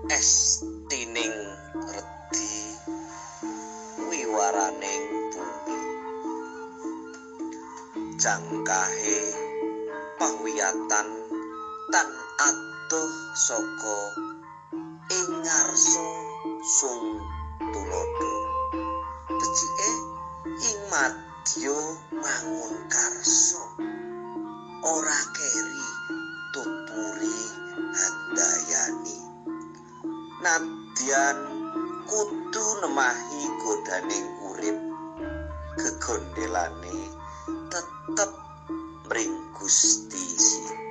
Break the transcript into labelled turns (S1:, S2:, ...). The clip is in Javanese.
S1: Estining redi wiwaraning bumi. Jangkahe pawiyatan tan adoh saka ing ngarsa sung tuladha. Becike ing madya mangun karsa, ora keri tuturi handayani. Nadyan kudu nemahi godaning urip, gegondelane tetep mring Gusti Siji.